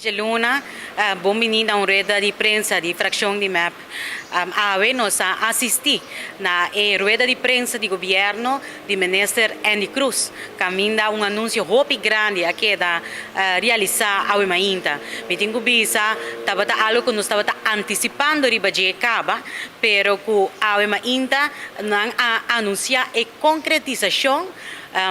Djaluna, bon bini na un rueda di prensa di fraccion di mep. Awe nos a asisti na e rueda di prensa di gobierno di Minister Endy Croes, caminda un anuncio hopi grandi a keda realisa awe mainta. Mi tin cu bisa tabata algo cu nos tabata anticipando riba dje caba, pero cu awe mainta nan a anuncia e concretisacion.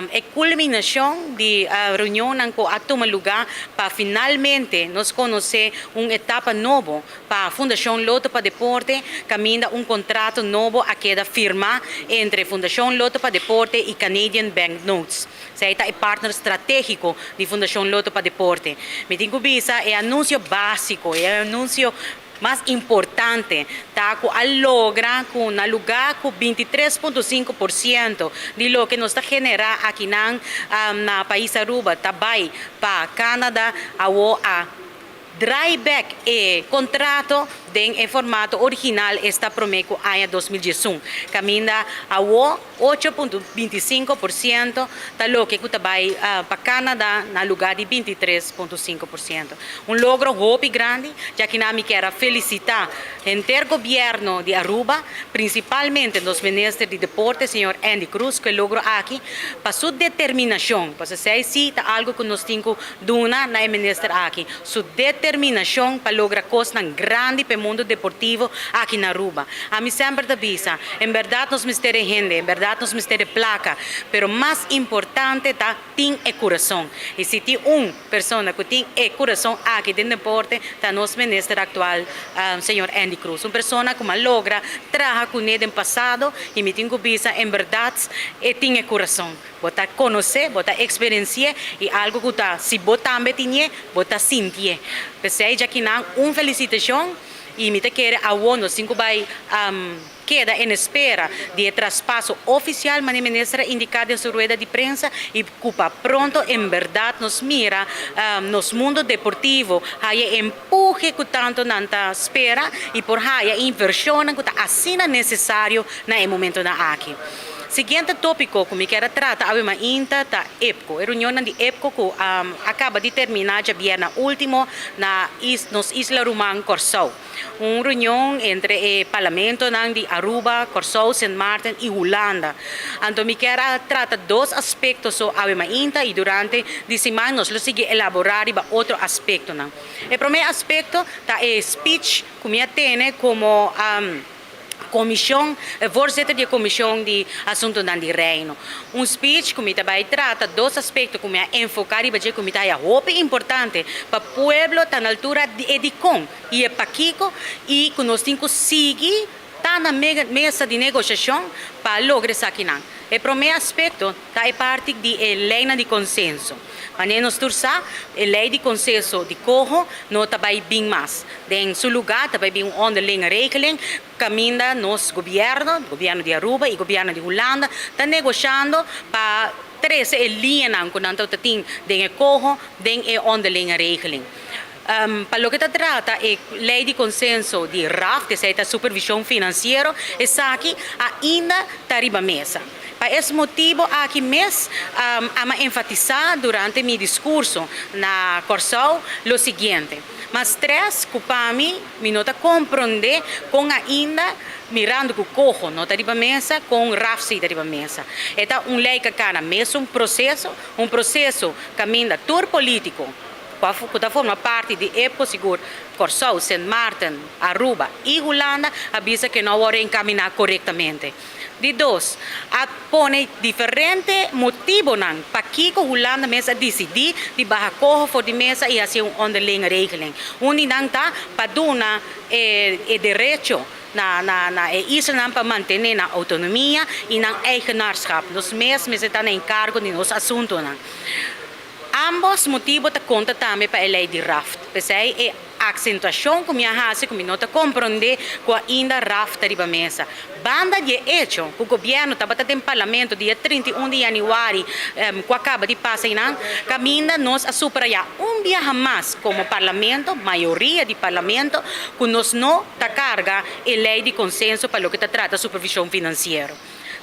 E kulminashon di reunionnan ku a tuma lugá pa finalmente nos konosé un etapa nobo pa Fundashon Lotto pa Deporte kaminda un kontrato nobo a keda firmá entre Fundashon Lotto pa Deporte i Canadian Bank Notes. Esei ta e partner stratégiko di Fundashon Lotto pa Deporte. Mi tin ku bisa e anunsio básiko, e anunsio Mas importante ta cu a logra cu na lugar cu 23.5% di loke nos ta genera akinan na pais Aruba ta bay pa Canada, awo a draai bek e contrato den e formato original esta prome cu aña 2011, caminda awo 8.25% ta loke cu ta bay pa Canada na lugar di 23.5%. Un logro hopi grandi, ya ki nan mi kier a felicita henter gobierno di Aruba, principalmente nos minister di deporte señor Endy Croes cu e logro aki pa su determinacion, pasobra esey si ta algo cu nos tin cu duna na e minister aki, su determinacion pa logra cosnan grandi pa e mundo deportivo aki na Aruba. Ami semper ta bisa, en berdad nos mester e hende, en berdad nos mester e placa, pero mas importante ta tin e curason. Y si tin un persona cu tin e curason aki den deporte ta nos minister actual señor Endy Croes. Un persona cu a logra traha cune den pasado y mi tin cu bisa en berdad e tin e curason. Bo ta conoce, bo ta experiencia y algo cu ta si bo tambe tinie, bo ta sintie. Pesey djakinan un felicitacion y mi ta kere awo nos tin cu bay keda en espera di e traspaso oficial, mane minister a indica den su rueda di prensa, y cu pa pronto en berdad nos mira nos mundo deportivo haya e empuje cu tanto nan ta spera y por haya e inversionnan cu ta asina necesario na e momentonan aki. Siguiente topico cu mi kier a trata awe mainta ta EPCO. E reunionnan di EPCO cu a caba di termina djabièrnè ultimo na nos isla ruman Kòrsou. Un reunion entre e parlamentonan di Aruba, Kòrsou, Sint Maarten y Hulanda. Anto mi kier a trata dos aspecto so awe mainta y durante di siman nos lo sigui elabora riba otro aspectonan. E prome aspecto ta e speech cu mi a tene como Comision, e voorzitter di e Comision di Asuntonan di Reino. Un speech cu mi ta bay trata dos aspecto cu mi a enfoca riba dje cu mi ta haya hopi importante pa pueblo ta na altura di e dicon y e pakico y cu nos tin cu sigui ta na mesa di negociacion pa logra esakinan. E prome aspecto ta e parti di e leynan di consenso. Manera nos tur sa, e ley di consenso di coho no ta bay bin mas. Den su lugar ta bay bin un onderlinge regeling caminda nos gobierno, gobierno di Aruba y gobierno di Hulanda, ta negoshando pa trece e liñanan cu nan ta tin den e coho den e onderlinge regeling. Pa loke ta trata e ley di consenso di RAft, esey ta supervision financiero, esaki ainda ta riba mesa. Pa es motibo aki mes ama enfatisa durante mi discurso na Corsou lo siguiente. Mas tres cu pa mi, mi no ta comprende con ainda mirando cu coho no ta riba mesa, con RAft si ta riba mesa. E ta un ley ca cana mesun proceso, un proceso caminda tur politico cu ta forma parti di EPCO sigur Corsou, Sint Maarten, Aruba y Hulanda a bisa cu no a worde encamina corectamente. Di dos, a pone diferente motibonan pakico Hulanda mes a dicidi di baha coho for di mesa y haci un onderlinge regeling. Un di nan ta pa duna e derecho na e islanan pa mantene nan autonomia y nan eigenaarschap. Nos mes mester ta na encargo di nos asuntonan. Ambos motibo ta conta tambe pa e ley di RAft. P'esey e accentuacion cu mi a haci cu mi no ta comprende cu ainda RAft ta riba mesa. Banda di e hecho cu gobierno tabata den parlamento dia 31 di januari cu a caba di pasa eynan, caminda nos a subraya un biaha mas como parlamento, mayoria di parlamento, cu nos no ta carga e ley di consenso pa loke ta trata supervision financiero.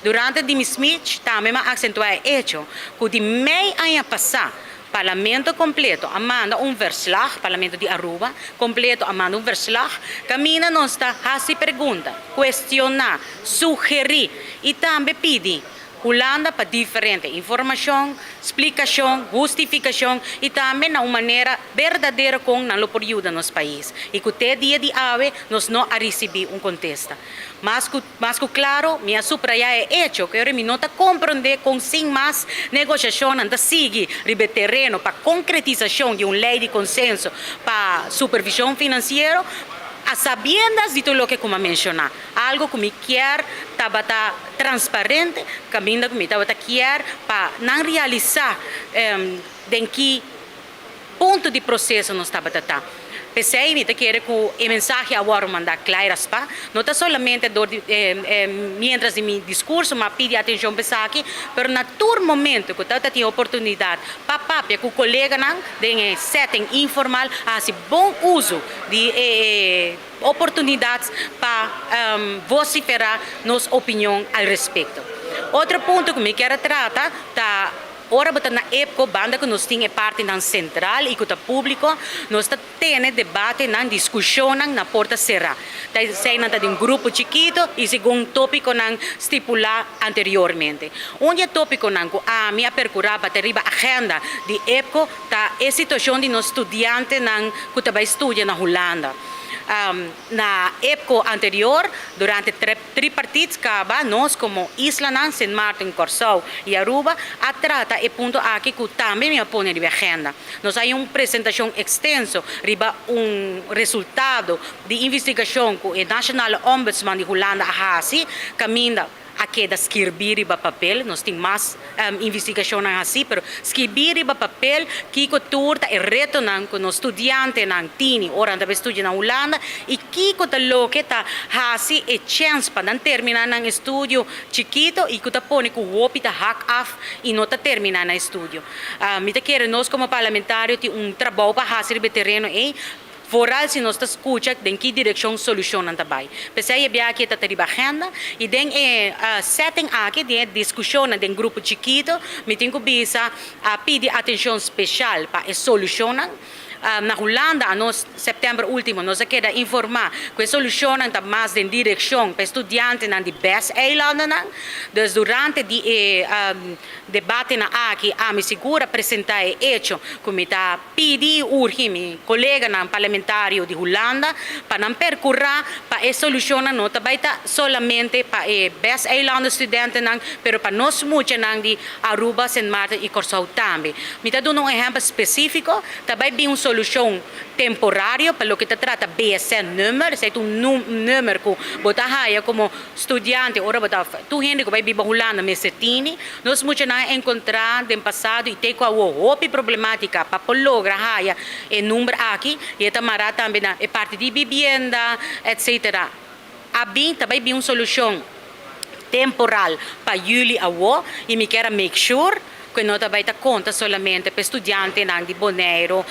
Durante di mi speech tambe m'a accentua e hecho cu di mei aña pasa. Parlamento completo a manda un verslag, Parlamento di Aruba completo a manda un verslag, caminda nos ta haci pregunta, cuestiona, sugeri y tambe pidi Hulanda pa diferente informacion, splicacion, hustificacion y tambe na un manera berdadero con nan lo por yuda nos pais. Y cu te dia di awe nos no a ricibi un contesta. Mas cu claro, mi a subraya e hecho cu mi no ta comprende con sin mas negociacion ta sigui riba tereno pa concretisacion di un ley di consenso pa supervision financiero, a sabiendas di tur loke cu mi a menciona. Algo cu mi kier tabata transparente, caminda cu mi tabata kier pa nan realisa den ki punto di proceso nos tabata ta. P'esey, mi kier cu e mensahe awor manda cla raspa, no ta solamente door di, mientras di mi discurso, m'a pidi atencion pa esaki, pero na tur momento cu ta tin oportunidad pa papia cu coleganan den setting informal, haci bon uso di oportunidad pa vocifera nos opinion al respecto. Otro punto cu mi kier trata ta ora bo ta na EPCO, banda cu nos tin e parti nan central y cu ta publico, nos ta tene debate nan discusion na porta cera. Esey nan ta den un grupo chikito y segun topico nan stipula anteriormente. Un topico nan cu ami a percura pa riba agenda di EPCO ta e situacion di nos studiantenan cu ta bay studia na Hulanda. Na EPCO anterior, durante tripartiet caba, nos como islanan, Sint Maarten, Corsou y Aruba, a trata e punto aki cu tambe mi a pone riba agenda. Nos a un presentacion extenso riba un resultado di investigacion cu e Nationale Ombudsman di Hulanda a hasi, caminda a keda skirbi riba papel, nos tin mas investigacion asina, pero skirbi riba papel kico tur ta e retonan cu nos studiantenan tin, ora nan studia na Hulanda y kico ta loke ta hasi e chance pa nan termina nan estudio chikito y cu ta pone cu hopi ta haak af y no ta termina nan estudio. Mi ta kere nos como parlamentario tin un trabou pa hasi riba tereno e vooral si nos ta scucha den ki direccion solucion ta bay. P'esey e aki ta riba agenda y den e setting aki di discusion den grupo chikito, mi tin cu bisa a pidi atencion special pa e solucion. Na Hulanda, nos september ultimo, nos a keda informa cu e solucion ta mas den direccion pa studiantenan di BES-eilanden. Dus durante di debate nan aki, ami sigur a presenta e hecho cu mi ta pidi urgi mi coleganan parlamentario di Hulanda pa nan percura pa e solucion no ta bay ta solamente pa e BES-eilanden studiantenan, pero pa nos muchanan di Aruba, Sint Maarten y Corsou tambe. Mi ta duna un ehempel specifico, tambe bin un solucion temporario pa loke ta trata BSN-nummer, esey ta un nummer cu bo ta haya como studiante, ora bo ta tur hende cu bay biba Hulanda mester tin. Nos muchanan a encontra den pasado y te cu hopi problematica pa logra haya e number aki y ta mara tambe na e parti di vivienda, etc. A bin tambe bin un solucion temporal pa juli awo y mi kier make sure cu no tambe ta conta solamente pa studiantenan di Bonaire,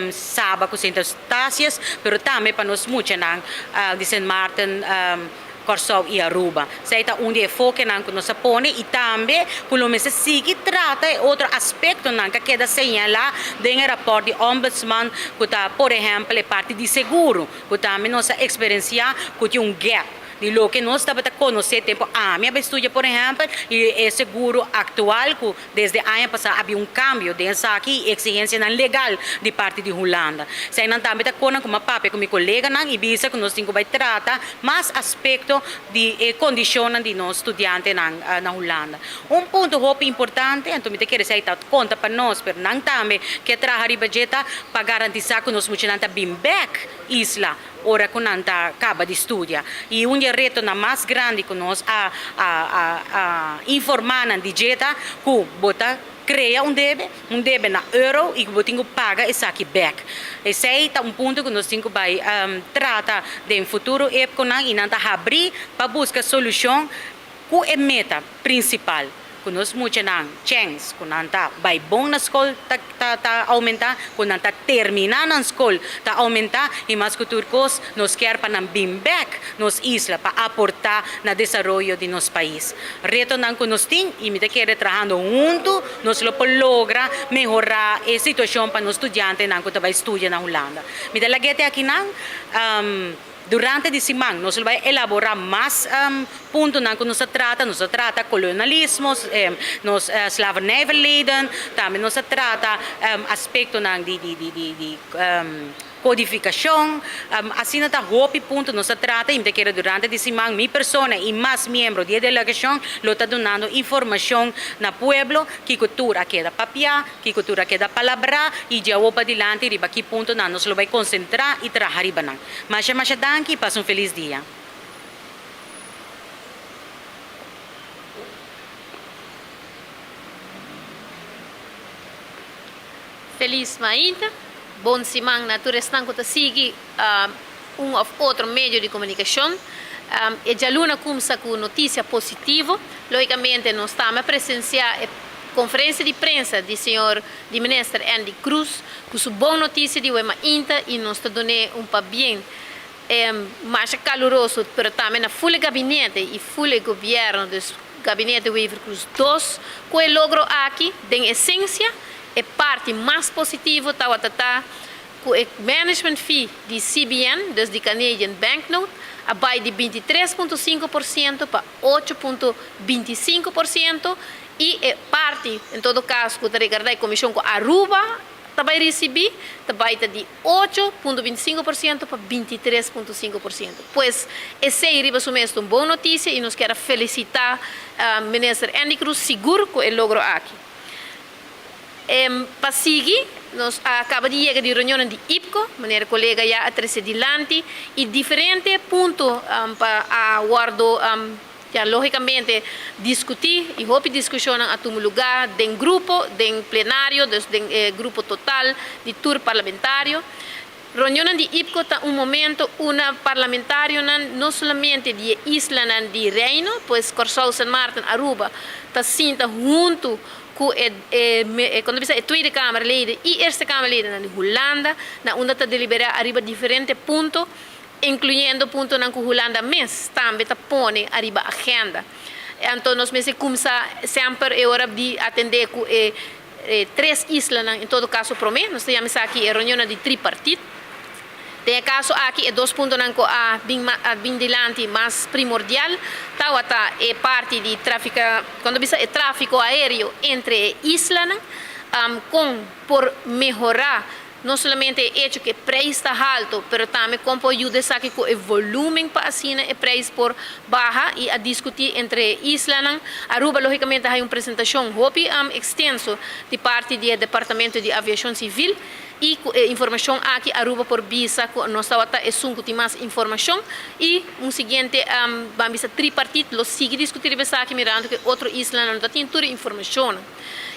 Saba, cu Sint Eustatius, pero tambe pa nos muchanan di Sint Maarten, Corsou y Aruba. Esey ta un di e enfokenan cu nos a pone y tambe cu lo mester sigui trata otro aspectonan cu a keda señala den e rapport di ombudsman, cu ta, por ehempel, e parti di seguro, cu tambe nos a experiencia cu tin un gap di loke nos tabata conoce tempo ami a studia, por ehempel, y e seguro actual cu desde aña pasa a bin un cambio den esaki exigencianan legal di parti di Hulanda. Eseynan tambe ta cosnan cu m'a papia cu mi coleganan y bisa cu nos tin cu bay trata mas aspecto di condicion di nos studiantenan na Hulanda. Un punto hopi importante, anto mi ta kere esey ta conta pa nos, pero nan tambe cu traha riba dje ta pa garantisa cu nos muchanan ta bin back isla ora cu nan ta caba di studia. Y un retonan mas grandi cu nos a informa nan di dje ta cu bo ta crea un debe na euro y cu bo tin cu paga esaki back. Esey ta un punto cu nos tin cu bay trata den futuro EPCO nan y nan ta habri pa busca solucion cu e meta principal. ku nos muchanan chèns ku nan ta bai bon na skol ta ta ta oumentá, ku nan ta terminá nan skol ta oumentá i mas ku tur kos nos kier pa nan bin bèk nos isla pa aportá na desaroyo di nos pais. Retonan ku nos tin i mi ta kere trahando huntu nos lo por logra mehorá e situashon pa nos studiantenan ku ta bai studia na Hulanda. Mi ta lag'é te akinan. Durante di siman nos lo bai elaborá mas puntonan ku nos a trata. Nos a trata kolonialismo, nos slavernijverleden, tambe nos a trata aspektonan di di kodifikashon. Asina ta hopi punto nos a trata i mi ta kere durante di siman mi persona i mas miembro di e delegashon lo ta dunando informashon na pueblo kiko tur a keda papiá, Kiko tur a keda palabrá i dje awor padilanti riba ki puntonan nos lo bai konsentrá i traha riba nan. Masha masha danki i pasa un felis dia. Felis mainta, bon siman na tur esnan ku ta sigui un òf otro medio di komunikashon. E djaluna kumsa ku notisia positivo. Lógikamente nos tambe a presensiá e konferensia di prensa di señor di minister Endy Croes ku su bon notisia di wei mainta i nos ta dun'é un pabien masha kaluroso pero tambe na ful e gabinete i ful e gobièrnu, dus gabinete Wever-Croes dos ku e logro aki. Den esensia e parti mas positivo tabata ta ku e management fee di CBN, dus di Canadian Banknote, a bai di 23.5% pa 8.25% i e parti, en todo kaso, ku ta regarda e komishon ku Aruba ta bai risibí, ta bai ta di 8.25% pa 23.5%. Pues, esei riba su mes ta un bon notisia i nos kier a felisitá Minister Endy Croes sigur ku e logro aki. Pa sigui, nos a kaba di yega di reunionnan di IPCO, manera kolega ya a trese dilanti, i diferente punto pa a wòrdu ya lógikamente diskutí i hopi diskushonnan a tuma lugá den grupo, den plenario, dus den e grupo total di tur parlamentario. Reunionnan di IPCO ta un momento unda parlamentarionan no solamente di e islanan di Reino, pues Kòrsou, Sint Maarten, Aruba, ta sinta huntu ku e e kon ta bisa e Tweede Kamerleden i Eerste Kamerledennan di Hulanda na unda ta deliberá ariba diferente punto inkluyendo puntonan ku Hulanda mes tambe ta pone ariba agenda. Anto nos mester kumsa semper e ora di atendé ku e tres islanan en todo kaso promé. Nos ta yama esaki e reunionnan di tripartit. Den e kaso aki e dos puntonan ku a bin a bin dilanti mas primordial tawata e parti di trafika, kuando bisa e trafiko aereo entre e islanan, kon por mehorá no solamente e echo ku e preis ta halto, pero tambe kon por yuda esaki ku e volumen pa asina e preis por baha i a diskutí entre e islanan. Aruba lógikamente a haña un presentashon hopi ekstenso di parti di e Departamento di Aviashon Sivil. I ku e informashon aki Aruba por bisa ku nos tabata esun ku tin mas informashon i un siguiente ban bisa tripartit lo sigui diskuti riba esaki mirando ku e otro islanan no ta tin tur e informashonnan.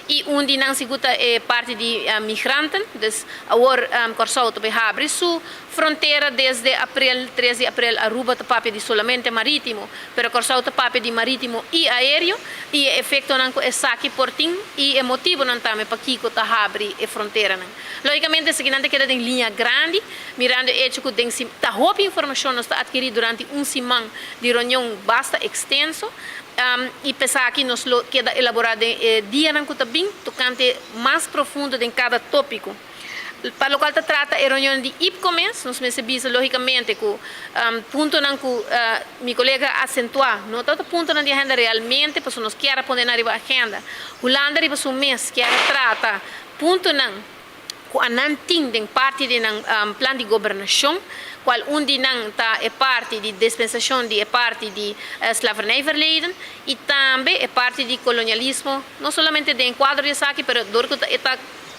I un di nan sigur ta e parti di migranten. Dus awor Kòrsou ta bay habri su frontera desde aprel, 3 di aprel Aruba ta papia di solamente maritimo, pero Kòrsou ta papia di maritimo i aereo i e efektonan ku esaki por tin i e motibonan tambe pakiko ta habri e fronteranan. Lógikamente esakinan ta keda den liña grandi, mirando e echo ku den ta hopi informashon nos ta atkirí durante un siman di reunion basta ekstenso i p'esaki nos lo keda elaborá den e dianan ku ta bin tokante mas profundo den kada tópiko. Pa lokual ta trata e reunionnan di IPCO mes, nos mester bisa lógikamente ku puntonan ku mi kolega a asentuá no tabata puntonan di agenda realmente, pasobra nos kier a pone nan riba agenda. Hulanda riba su mes kier a trata puntonan ku a nan tin den parti di nan plan di gobernashon, kual un di nan ta e parti di dispensashon di e parti di slavernijverleden i tambe e parti di kolonialismo, no solamente den kuadro di esaki, pero dor ku e ta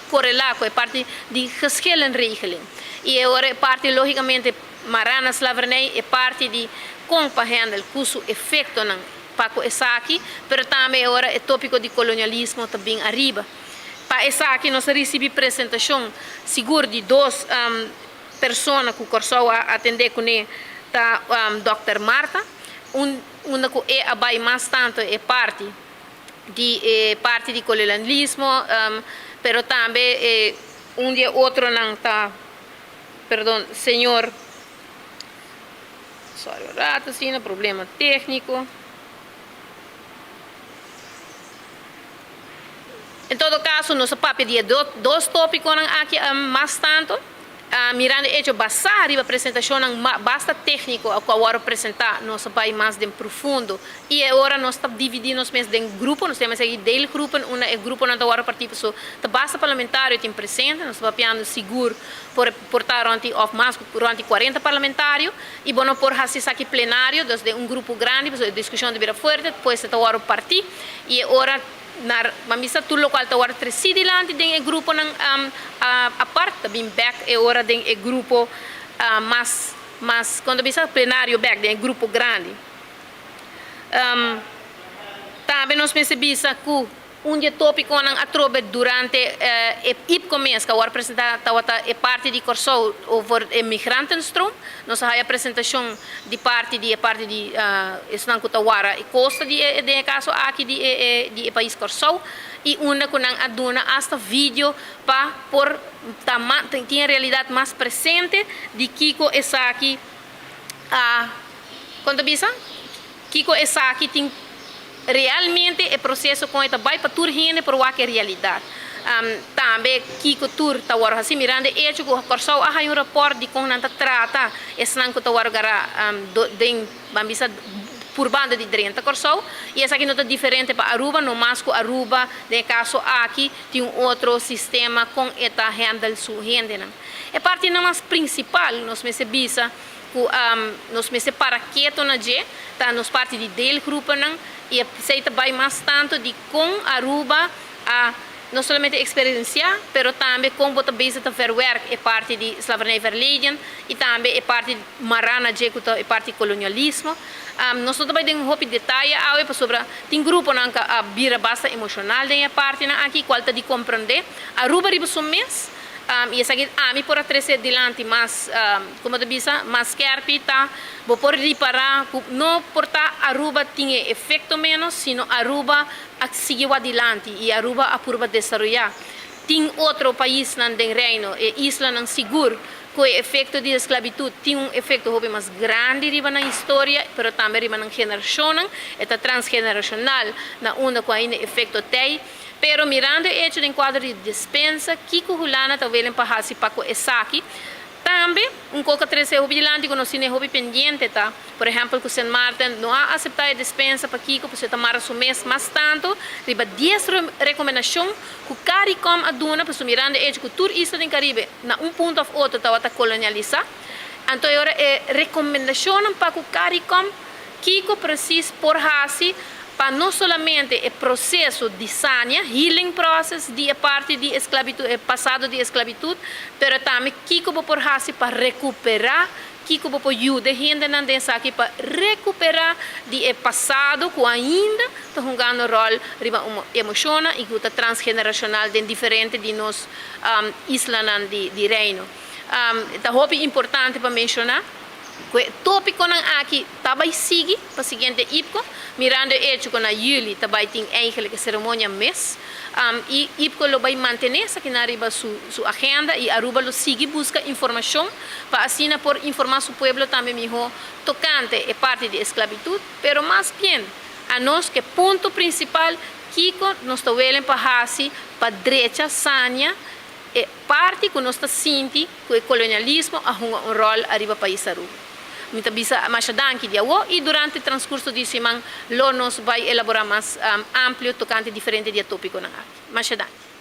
korelá ku e parti di geschillenregeling i e ora e parti lógikamente mará na slavernij, e parti di kon pa hèndel ku su efektonan pa ku esaki, pero tambe e ora e tópiko di kolonialismo ta bin ariba. Pa esaki nos a risibí presentashon sigur di dos persona ku Kòrsou a atendé kuné ta dòkter Martha, un unda ku e a bai mas tantu e parti. Di e parti di kolonialismo, pero tambe e un di e otronan ta, perdon, señor, sorry un rato asina, problema técnico. En todo caso, nos a papia di e dos tópiconan aki mas tanto. Mirando e hecho basá riba presentashonnan basta tékniko ku a wòrdu presentá, nos a bai mas den profundo i e ora nos ta dividí nos mes den grupo, nos ta yama esaki deelgroepen, unda e gruponan ta wòrdu partí pasobra ta basta parlamentario tin presente, nos ta papiando sigur por por ta rònt di òf mas ku rònt di kuarenta parlamentario i bo no por hasi esaki plenario, dus den un grupo grandi pasobra e diskushon ta bira fuerte, pues e ta wòrdu partí i e ora. Nar ban bisa tur lokual ta wòrdu tresí dilanti den e gruponan apart ta bin bèk e ora den e grupo mas mas kon ta bisa plenario bèk den e grupo grandi. Tambe nos mester bisa ku un di e topikonan atrobe durante e IPCO mes ku a wòrdu presentá tabata e parti di Kòrsou over e migrantenstroom. Nos a haya presentashon di parti di e parti di esnan ku ta wara e kosta di e den e kaso aki di e di e pais Kòrsou i unda ku nan a duna asta video pa por ta tin e realidat mas presente di kiko esaki a kon ta bisa kiko esaki tin Realmente e proceso con e ta bay pa tur hende por wak e realidad. Tambe kico tur ta worde haci mirando e hecho cu Corsou a haya un rapport di con nan ta trata esnan cu ta worde gara den ban bisa pur banda di drenta Corsou y esaki no ta diferente pa Aruba no mas cu Aruba den e caso aki tin un otro sistema con e ta handle su hendenan. E partinan mas principal nos mester bisa. Ku nos mester para keto na dje ta nos parti di deelgroepennan i esei ta bai mas tantu di kon Aruba a no solamente eksperensiá pero tambe kon bo ta bezig ta verwerk e parti di slavernij verleden i tambe e parti mará na dje ku ta e parti kolonialismo. Nos no ta bai den hopi detaye awe pasobra tin gruponan ku a bira basta emoshonal den e partinan aki kual ta di komprendé. Aruba riba su mes I esaki ami por a trese dilanti mas, como ta bisa, mas skerpi ta, bo por ripara cu no por ta Aruba tin e efecto menos, sino Aruba a sigui wak dilanti y Aruba a purba desaroya. Tin otro paisnan den Reino, e islanan sigur, cu e efecto di esclavitud tin un efecto hopi mas grandi riba nan historia, pero tambe riba nan generacionnan, e ta transgeneracional na unda cu ainda efecto t'ey. Pero mirando e hecho den kuadro di despensa, kiko Hulanda ta welen pa hasi pa ku esaki? Tambe, un kos ku a trese hopi dilanti ku nos tine hopi pendiente ta, por ehèmpel ku Sint Maarten no a aseptá e despensa, pakiko? Pasobra e ta mara su mes mas tantu riba dies rekomendashon ku Caricom a duna, pasobra mirando e hecho ku tur isla den Karibe na un punto òf otro tabata kolonialisá, anto e ora e rekomendashonnan pa ku Caricom Kiko presis por hasi pa no solamente e proseso di sania, healing process, di e parti di esclavitud, e pasado di esclavitud, pero tambe kiko bo por hasi pa recupera, kiko bo por yuda e hendenan den esaki pa recupera di e pasado cu ainda ta hungando rol riba emocionnan y cu ta transgeneracional den diferente di nos islanan di Reino. Ta hopi importante pa menciona. Ku e tópikonan aki ta bai sigui pa siguiente IPCO, mirando e echo ku na yüli ta bai tin eigenlijk e seremonia mes i IPCO lo bai mantené esakinan riba su su agenda i Aruba lo sigui buska informashon pa asina por informá su pueblo tambe mihó tokante e parti di esklabitut, pero mas bien a nos ke punto prinsipal kiko nos ta welen pa hasi pa drecha, sania e parti ku nos ta sinti ku e kolonialismo a hunga un ròl ariba pais Aruba. Mi ta bisa masha danki di awo i durante transkurso di siman lo nos bai elaborá mas amplio tokante diferente di e tópikonan aki. Masha danki.